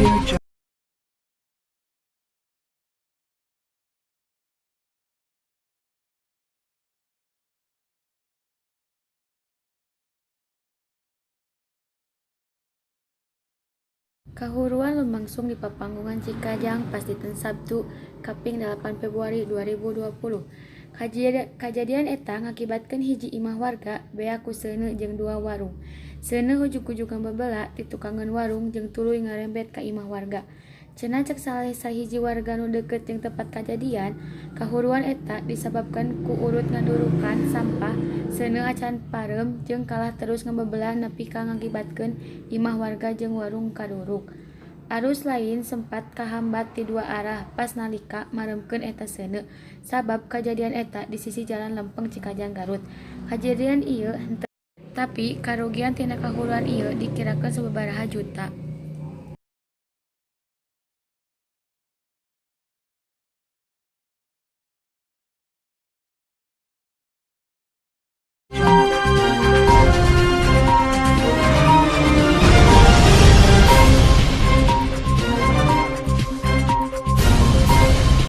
Audio. Kahuruan lumangsung di Papanggungan Cikajang pas dinten Sabtu kaping 8 Februari 2020. Kajadian eta ngakibatkeun hiji imah warga beak ku seuneu jeung dua warung. Seuneu ujug-ujug ngabebela ti tukangeun warung jeung tuluy ngarembet ka imah warga. Cenah cek salah sahiji warga nu deukeut jeung tempat kajadian, kahuruan eta disababkeun ku urut ngadurukan sampah seuneu acan pareum jeung kalah terus ngabebela nepi ka ngakibatkeun imah warga jeung warung kaduruk. Arus lain sempat kahambat ti dua arah pas nalika mareumkeun eta seuneu sabab kajadian eta di sisi jalan lempeng Cikajang Garut. Kajadian ieu henteu tapi karugian tina kahuruan ieu dikirakeun sababaraha juta.